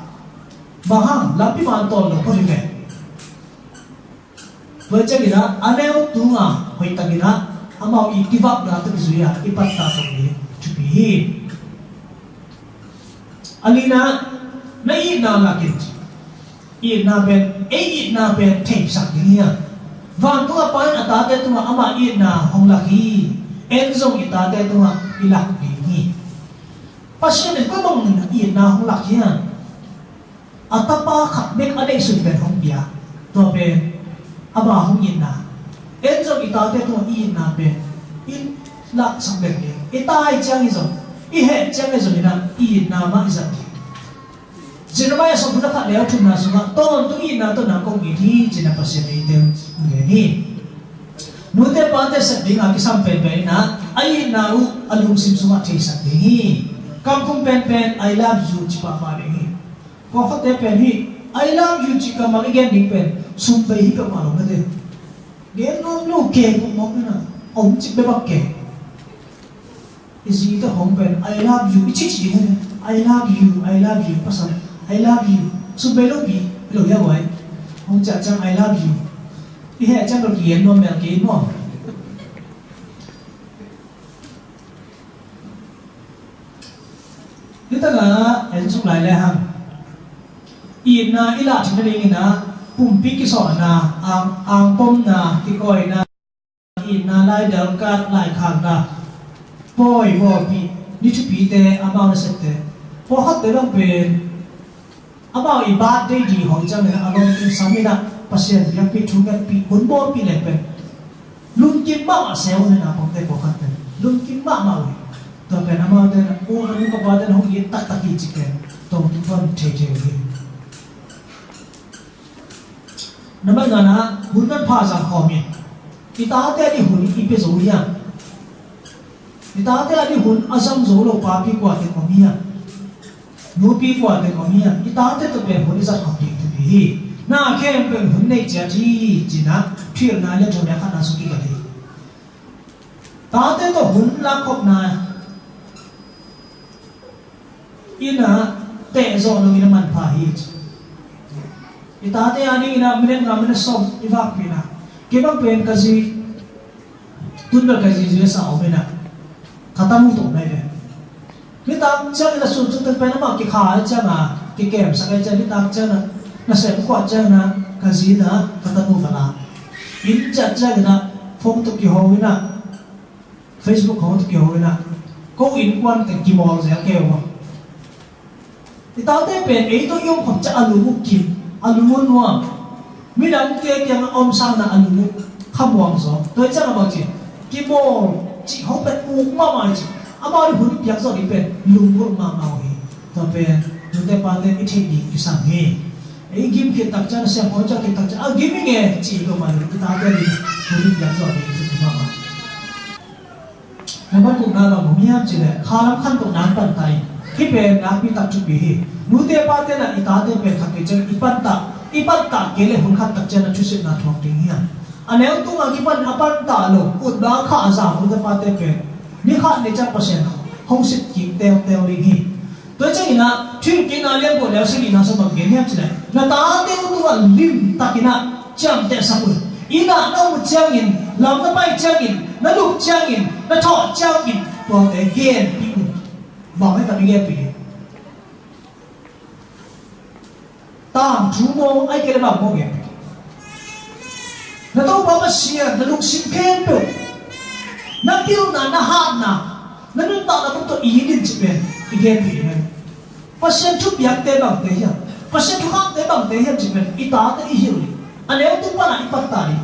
Bang hang lampi man tawn lo phot hi ve. Tua ciangin ah a neu tunga hoih takin ah amau i kivakna tawh kizui-a i pattah tawh hi thupi hi. A lina, na itna lak in ci. Itna pen, ei itna pen theisak ding hi a. Vantung a Pa in a tate tungah ama itna hong lak hi. En zong i tate tungah i lak ding hi. Pasian in koi bangin itna hong lak hiam? A tapa khat bek a neihsun pen hong pia. Tua pen ama hong itna. En zong i tate tungah i itna pen i laksak bek ding. I tai ciang hi zong, i heh ciang hi zong in ah i itna mah i zat ding. Jeremiah sawmthum le khat neu thumna sungah tawntung itna tawh nang kong it hi ci-in ah Pasian in eite hong gen hi. Nute pate sep dinga kisam penpen in ah a itna uh a lungsim sungah theisak ding hi. Kamkhum penpen I love you ci pahpah ding hi. Pawlkhatte pen hih I love you cih kammal i gen ding pen sum bei hi peuhmah lo mate. Gen nuam lo kei peuhmah mawk hi na, om cih bek bang kei. I zi te hong pen I love you i ci ci ding hi. I love you, I love you, pasal I love you. Sum bei lo pi, lo ya wai. Hong ciah ciang I love you. I heh ciang lo ki gen nuam mel kei maw. Tana en suk lai le hang. Itna i lah theihna dingin ah pumpi kisawhna, ang, angpomna, kikawina, itna, laidal, kat, laikhakna, pawi, bawlpih, ni thupite, amau nasepte, pawlkhatte bang pen amau i birthday ding hong ciangin a lawmte sam in ah Pasian biakpih, thungetpih, hun bawlpih leng pen lungkim mahmah se uh hi na, pawlkhatte pawlkhat pen lungkim mahmah uh hi. Tua pen amaute na, u, a nu ka pate na hong it taktak hi ci pen tong hon thei thei uh hi. Nambat ngana, hun manpha zang khawm in. I tate a ding hun i pia zo hiam? I tate a ding hun a zang zo lo papi kua teng om hiam? Nupi kua teng om hiam? I tate tawh pen hun i zat khawm ding thupi hi. Na khempeuh hun nei ciat hi, ci-in ah Thuhilhna lian thum neu khatna sung kigen hi. Tate tawh hun lakhopna in ah teh zawh lo in a manpha hi ci. I tate a dingin ah minute nga, minute sawm i vakpih in ah, kei bang pen ka zi, tun bel ka zi zi sa om in ah, ka tanu tawh mai ve. Nitak ciangin a sun sung teng pen amah kikha ahih ciangin, kikemsak ahih ciangin, nitak ciangin a nasem khuah ciangin ka zi in ah ka tanu va la. Inn ciah ciangin ah phone tawh kiho in ah, Facebook khawng tawh kiho in ah, ko innkuan teng kimawl zel kei uh a. I tate pen ei tawh i om khop ciang a lung uh kim, a lung uh nuam. Midangte kiangah a om sangin a lung uh khamuang zaw. Tua ahih ciangin a bang ci, kimawl cih khawng pen uk mahmah hi ci. Amau ding hun i piak zawh ding pen lunggulh mahmah uh hi. Tua pen nute pate i theih ding kisam hi. Ei gim khit tak ciangin a siangpahrang ciang khit tak ciangin a gim hi nge cih lo mah lo, i tate ding hun i piak zawh ding kisam mahmah. Nambat gukna bang om hiam cih leh kha lam khantohna pan ta in. Hih pen nakpi tak thupi hi. Nute pate in ah i tate pen khat vei ciang i pattah, i pattah kei leh hun khat tak ciang a thusitna thuak ding hiam? A neu tungah kipan a pattah lo, ut bang kha a za nute pate pen ni khat ni ciang Pasian hong sit kik teuteu ding hi. Tua ciangin ah Thuhilhkikna lian kua neu sagihna sung bang gen hiam cih leh, na tate uh tungah limtakin ah ciamtehsak un. Inn ah na om uh ciangin, lam na pai ciangin, na lup ciangin, na thawh ciangin, tuate genpih un. Bang hiam ka mi genpih ding? Tangthu maw, ahih kei leh bang maw genpih ding? Na Topa Pasian, na lungsim khempeuh, na pilna, na hatna, na nuntakna buk tawh it in cih pen i genpih ding hi. Pasian thupiakte bangte hiam, Pasian thukhakte bangte hiam cih pen i tate i hilh ding. A neu tung pan ah i pattah ding.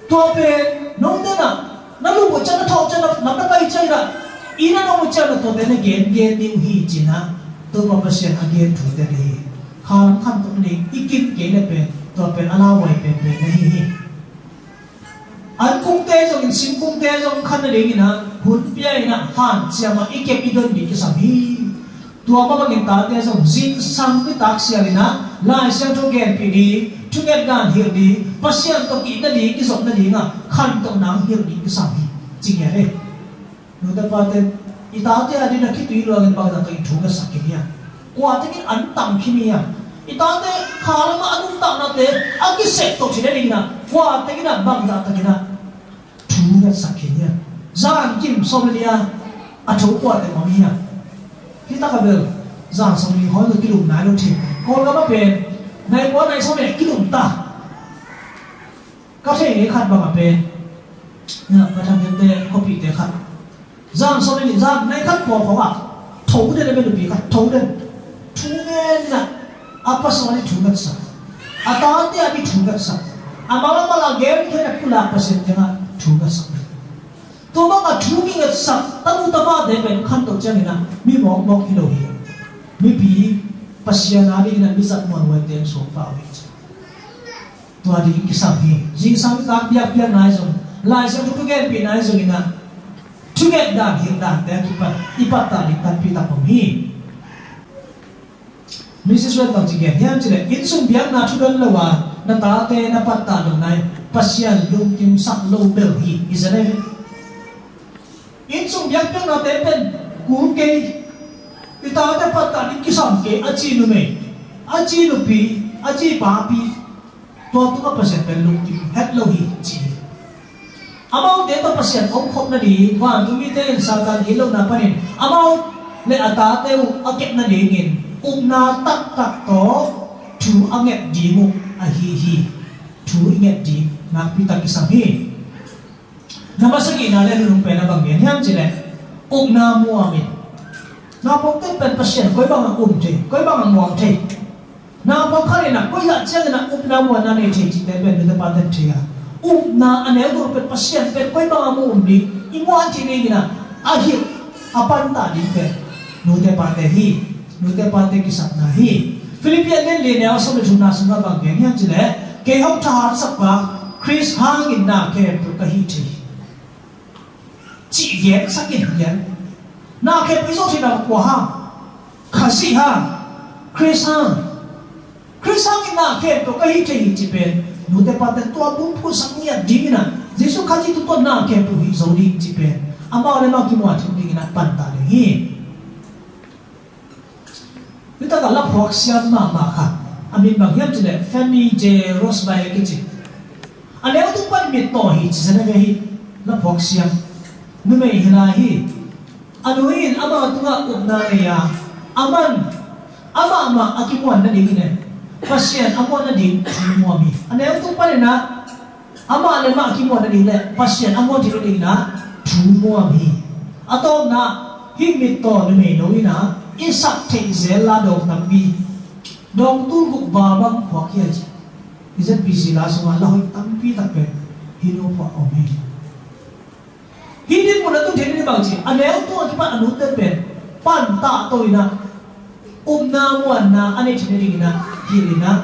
Tua pen note in ah na lup uh ciang, na thawh ciang, na lam na pai ciangin ah, inn ah na om uh ciang na tuate na gen gen ding uh hi ci-in ah Topa Pasian a gen thute hi. Kha lam khantoh nading i kim kei leh pen tua pen a lauhuai penpen na hi hi. Ankungte zongin, singkungte zong khan nadingin ah hun pia in ah hanciam ah i kep i don ding kisam hi. Tua mah bangin tate zong zingsang nitak sial in ah Lai Siangtho genpih ding, thunget dan hilh ding, Pasian tawh kihna ding, kizopna ding ah khantohna hilh ding kisam hi. Ci ngiat hi. Nute pate, i tate a dingin a khitui luangin bangzah takin thu ngetsak khin hiam? Kua takin an tam khin hiam? I tate kha lamah a nuntaknate a kisep tawh thei nadingin ah kua takin ah bangzah takin ah thu ngetsak khin hiam? Zan kim sawm le li a a tho kua teng om hiam? Hih takah bel zan sawm le li hawl lo kilum nai lo thei. Kawlgam ah pen nai kua nai sawm le kilum ta. Ka thei ngei khat bang a pen, na, ka thangkhiate khuapihte khat, zan sawm le li, zan nai khat pawlkhat ah tho den a, bia nupi khat tho den. Thu ngen in ah a pasal a ding thu ngetsak, a tate a ding thu ngetsak, a mal a mal a gen khen a pulak Pasian kiangah thu ngetsak. Tua bangah thu kingetsak tanu tamate pen khantoh ciangin ah mi mawkmawk hi lo hi. Mipi Pasian a dingin ah mi zat muanhuaite in suak pah uh hi. Tua ding kisam hi. Zingsang nitak biakpiakna ahi zong, Lai Siangtho thugenpihna ahi zongin ah thunget dan hilh dante a kipan i pattah ding tampi tak om hi. Mrs Wen bangci gen hiam cih leh, innsung biakna thudon lo a na tate na pattah lohna in Pasian lungkimsak lo bel hi, isn't it? Innsung biakpiaknate pen kul kei, i tate pattah ding kisam kei, a ci numei, a ci nupi, a ci papi, tua tungah Pasian pen lungkim het lo hi ci hi. Amaute tawh Pasian omkhop nading, vantungmite in Satan it lohna panin amau le a tate uh a kep nadingin upna taktak tawh thu a nget ding uh ahi hi. Thu i nget ding nakpi tak kisam hi. Na masa gihna le nunung pen a bang gen hiam cileh, upna muam in. Naupangte pen Pasian koi bangah um thei, koi bangah muam thei. Naupang khat in ah koi zah ciangin ah upna muanna nei thei cihte pen nute pate thei a, upna a neu pen Pasian pen koi bangah mu um ding, i muan thei dingin ah a hilh a pantah ding pen nute pate hi. Nute pate kisapna hi. Philippi a lian li neu a sawm le thumna sungah bang gen hiam cileh, kei hong thahatsak pa Khrist hangin na khempeuh ka hih thei hi. Cih gensak in gen. Na khempeuh i zawh theihna kua hang? Khazih hang. Khrist hang. Khrist hangin na khempeuh ka hih thei hi cih pen nute pate tua bung phuhsak ngiat dingin ah Jesu Khazih tungtawn na khempeuh hih zo ding cih pen amau le amau kimuan thei dingin ah pantah ding hi. Nitak a laphuak siam mahmah khat a min bang hiam cileh Fanny J Rosby a kici. A neu tung pan mittaw hi ci zene ve hi. Laphuak siam numei hi lai hi. A nu in amah tungah upna nei a, aman amah mah a kimuan nadingin e, Pasian a muan nading thu muam hi. A neu tung panin ah amah le mah kimuan nading le Pasian a muan thei nadingin ah thu muam hi. A tawpna, hih mittaw numei no in ah i sak theih zel la dawng tampi, dawng tul guk va bang phuak hi a ci. I Z B C la sungah la hoih tampi tak pen hih no phuah om hi. Hih dinmun a tun theih ding bang ci, a neu tung a kipan a nute pen pantah to in ah upna muanna a neih theih nadingin ah hilh in ah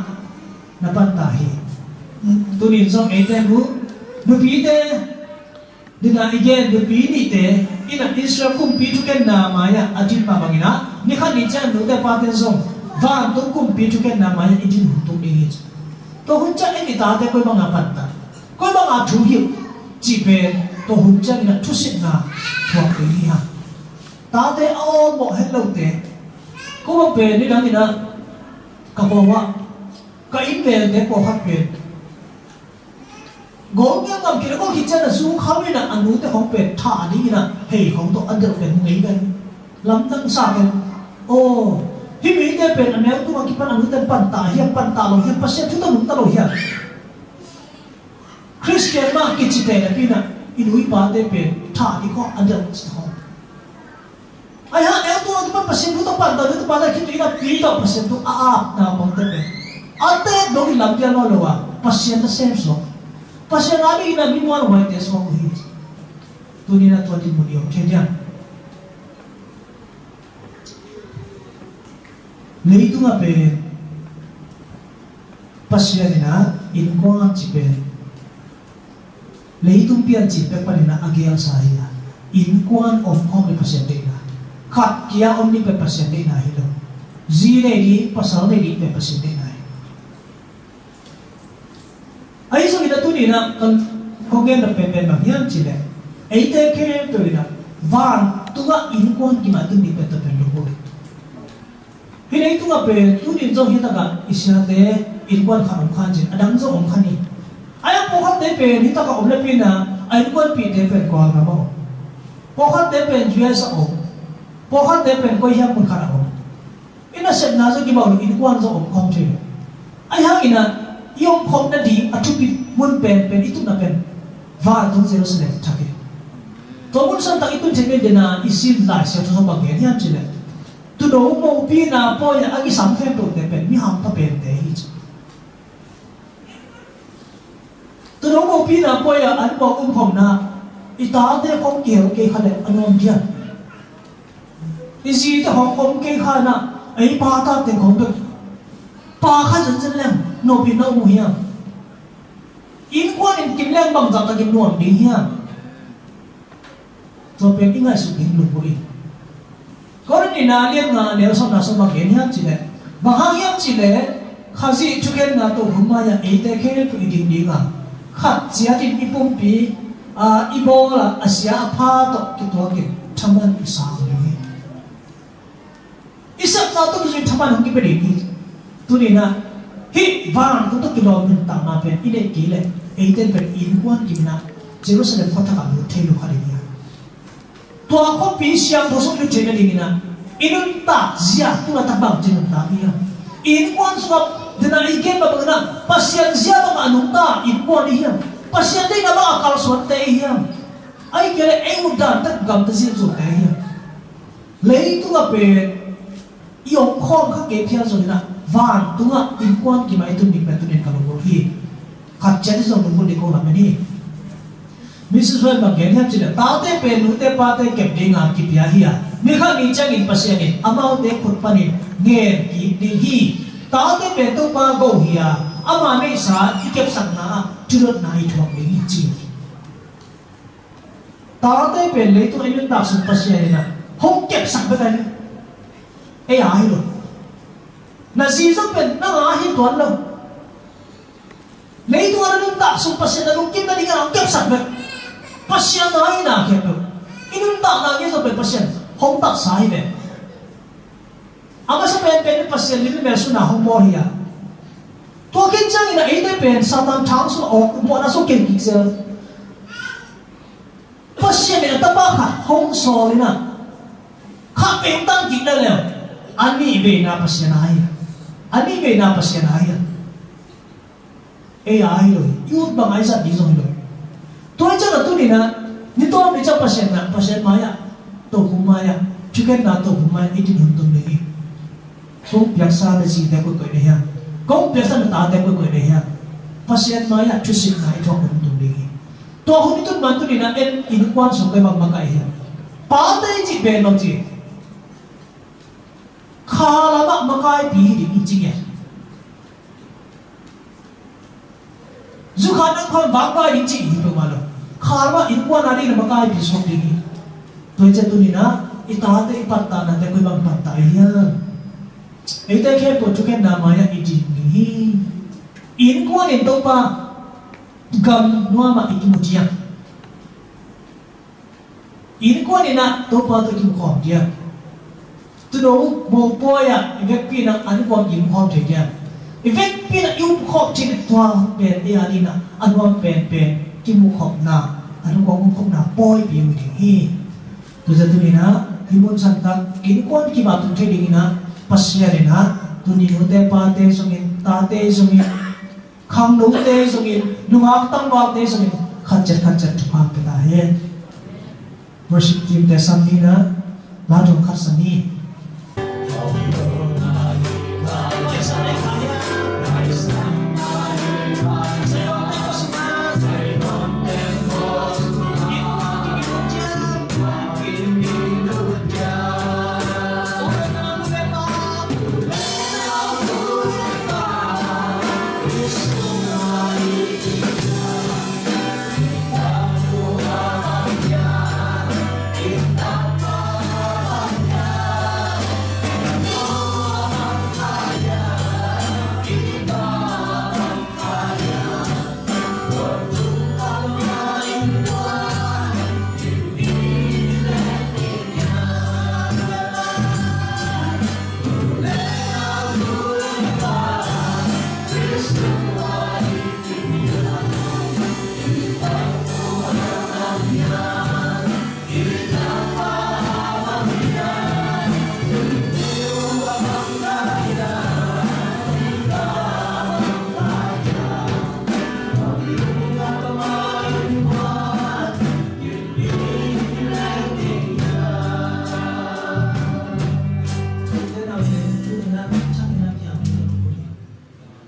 na pantah hi. Tunin zong eite nu, nupite dinah i gen nupi nihte in ah Israel kumpi thukenna mai-ah a din mah bangin ah ni khat ni ciang nute pate zong vantung kumpi thukenna mai-ah i din hun tung ding hi. Tua hun ciang en i tate koi bangah pantah, koi bangah thu hilh cih pen tua hun ciangin ah thusitna thuak ding hi hang. Tate a awlmawh het lote, ko bang pen nidangin ah ka pawlmawh, ka inn velte pawlkhat pen gol ngiamngiam kei le gol khit ciang a zu kham in ah a nute khong pen thah dingin ah hei khong tawh a delh pen hong ei pen lamdang sa pen. Aw, hih mite pen a neu tungah kipan a nute pantah hiam, pantah lo hiam, Pasian thu tawh nungta lo hiam? Khristian mah kicite napi in ah i nu i pate pen thah ding khong a delh ci khong. Ai hang neu tung a kipan Pasian thu tawh pantah, neu tung pantah khit in a pi tawh Pasian thu a apna bangte pen a tek dong in lampial nawn lo a Pasian na sem suak, Pasian a ding in a mi mual huaite suak uh hi. Tuni in a tua dinmun i om thei diam? Leitungah pen Pasian in a innkuan ci pen leitung piancil pek panin a gelsa hi a, innkuan omkhawm le Pasian deihna, khat kia om ding pen Pasian deihna hi lo. Zi nei ding, pasal nei ding pen Pasian deihna hi. Ahi zongin a tuni in a kan kong gen penpen bang hiam cih leh, eite khempeuh in a vantungah innkuan kimatin ding pen tua pen lo hi. Hih leitungah pen tunin zong hih takah i siate innkuan khat om khan cin, a dang zong om khan hi. A iang pawlkhatte pen hih takah om le pi in a, a innkuanpihte pen Kawlgam a om. Pawlkhatte pen U S a om. Pawlkhatte pen koi hiam mun khat a om. I nasepna zong kibang lo, innkuan zong om khawm thei lo. Ahi hangin a i omkhawm nading a thupi mun penpen i tutna pen vantung Jerusalem thak hi. Tua mun santak i tun theih nading a i sin Lai Siangtho zong bang gen hiam cih leh, Tuuno mopina pawi-ah a kisam khempeuhte pen mi hampha pente hi ci. Tuuno mopina pawi-ah an bawk umkhawmna i tate khawng kihel kei kha leh a nuam diam? I zite khawng om kei kha in a, ei pa tate khawng bek pa kha zenzen leng nopin na um uh hiam? Innkuan in kim leng bangzah takin nuam ding hiam? Tua pen i ngaihsut ding lungmuang hi. Korin nihna a lian nga a neu sawmna sawm bang gen hiam cih leh, bang hang hiam cih leh Khazih thukhenna tohmun mai-ah eite khempeuh i ding ding a, khat ciatin i pumpi a i bawl a, a sia a pha tawh kituakin thaman i sang ding hi. I sepna tawh kizui thaman hong kipia ding hi. Tuni in a hih vantung tawh kilawm nuntakna pen i neih kei leh eite pen innkuan kim in a Jerusalem khuathak ah lut thei lo kha ding hi. Tua khuapi siangtho sung lut theih nadingin a I nuntak zia tu laitak bangci nuntak i hiam? Innkuan sungah dena i gen mah bangin ah Pasian zia bangah a nungta innkuan i hiam? Pasian deihna bangah a kalsuante i hiam? Ahih kei leh ei utdan tak gamta zilzulte i hiam? Leitungah pen i omkhawm kha kei phial zongin ah vantungah innkuan kimah i tun ding pen tuni-in ka lunggulh hi. Khat ciat i zong lunggulh ding ko lam en hi. Missus White bang gen hiam cih leh, tate pen nute pate kep dinga kipia hi a, ni khat ni ciangin Pasian in amaute khut panin ngen kik ding hi. Tate pen Topa go hi a, ama neihsa i kepsakna ah thudotna i thuak ding hi ci. Tate pen leitung a i nuntak sung Pasian in ah hong kepsak bek a hi. Ei a hi lo. Na zi zong pen nang a hi tuan lo. Leitung a na nuntak sung Pasian na lungkim nading a hong kepsak bek. Pasian a hi na kep lo. I nuntakna ngei zong pen Pasian hong taksa hi bek. A masa penpen in Pasian lim i mel suna hong bawl hi a. Tua khit ciangin a eite pen Satan thang sung a awk mawhna sung ken kik zel. Pasian in a tapa khat hong sawl in ah khat vei hong tan kik leuleu. A nih veina Pasian a hi a. A nih veina Pasian a hi a. Ei a hi lo hi. I ut bang a i zat ding zong hi lo hi. Tua hi ciang a tuni-in ah ni tawm ni ciang Pasian na, Pasian mai-ah, tokhom mai-ah, thukhenna tokhom mai-ah i din hun tung ding hi. Kong piaksa na zite koikoi na hiam? Kong piaksa na tate koikoi na hiam? Pasian mai-ah thusikna i thuak hun tung ding hi. Tua hun i tun man tuni-in ah en innkuan sung kei bang makaih hiam? Pate i cih pen lo ci. Kha lamah makaipi hi ding hi ci ngiat. Zukhat nang khawn vak pai ding cih hi peuhmah lo. Kha lamah innkuan a ding na makaipi suak ding hi. Tua hi ciang tuni-in ah i tate i pattahna te koi bang pattah i hiam? Eite khempeuh thukhenna mai-ah i din ding hi. Innkuan in Topa gam nuamah i kimu ciang innkuan in ah Topa tawh kimukhawm diam? Tuuno mopawi ah i vekpi in ah an kuang kimukhawm thei diam? I vekpi in ah i umkhawm thei ding tua pen ei a ding ah a nuam penpen kimukhawmna, an kuang umkhawmna pawipi uh ding hi. Tua zia tuni-in ah i mun santak innkuan kip a tung thei dingin ah Pasian in ah tuni nute pate zongin, tate zongin, khangnote zongin, nungak tangvalte zongin khat ciat khat ciat thupha pia ta hen. Worship team te sam ni na, la dong khat sam ni.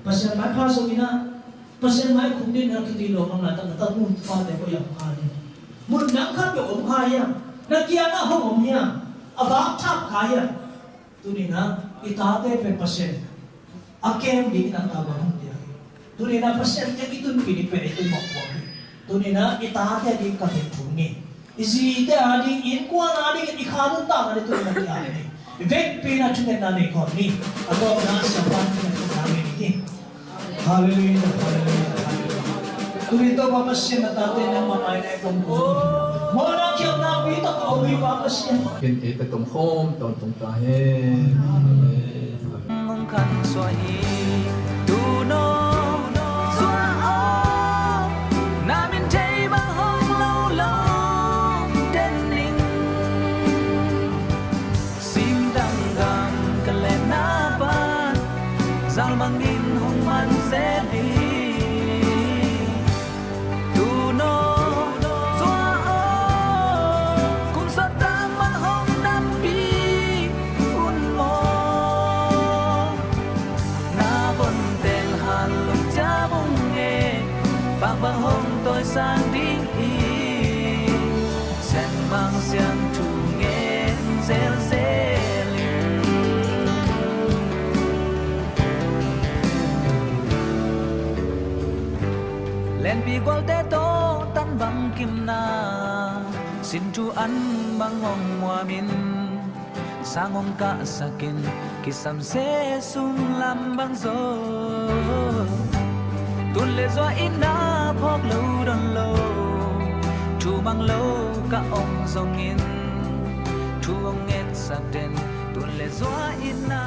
Pasian mai pha sungin ah, Pasian mai khum ding na kiti lo, hong na tak na tak mun pha te ko yang pha ni. Mun nang khat pe om kha hiam? Na kiang ah hong om hiam? A vak thak kha hiam? Tuni na i tate pen Pasian a kem ding in a ta bang hong dia hi. Tuni na Pasian kem i tunpi ni pe i tun mok buang hi. Tuni na i tate ding ka tek thum ni. I zite a ding, innkuan a ding, i kha nuntakna ding tuni na ki a ni. I vekpi na thungetna nei khawm ni. A tawpna a siapa thungetna nei ni. Halleluiah, halleluiah, halleluiah. Tuni Topa Pasian na tate nangmah mai na i pom ko. Mawhna khialhna pi tak a om hi Pa Pasian. Ken ei ta tom khawm tawntung ta hen. Amen. Hong khan suah hi. Tuuno suah aw. Na min thei bang hong lo lo den ning. Singtang Zalmang in hong man zel hi. Tuno zua aw, kum sawt tak man hong nampi un maw. Na von teng han lum cia bung e, bang bang hong tawi sang ding hi. Sen mang siang thu ngen zelzel in. Lenpi gualte tawh tan bang kimna, sin thu an bang hong muam in, sang hong kahsak in, kisam se sung lam bang zo. Tun le zua in na phawk lo don lo, thu mang lo ka om zongin, thu hong ngetsak den. Tun le zua in na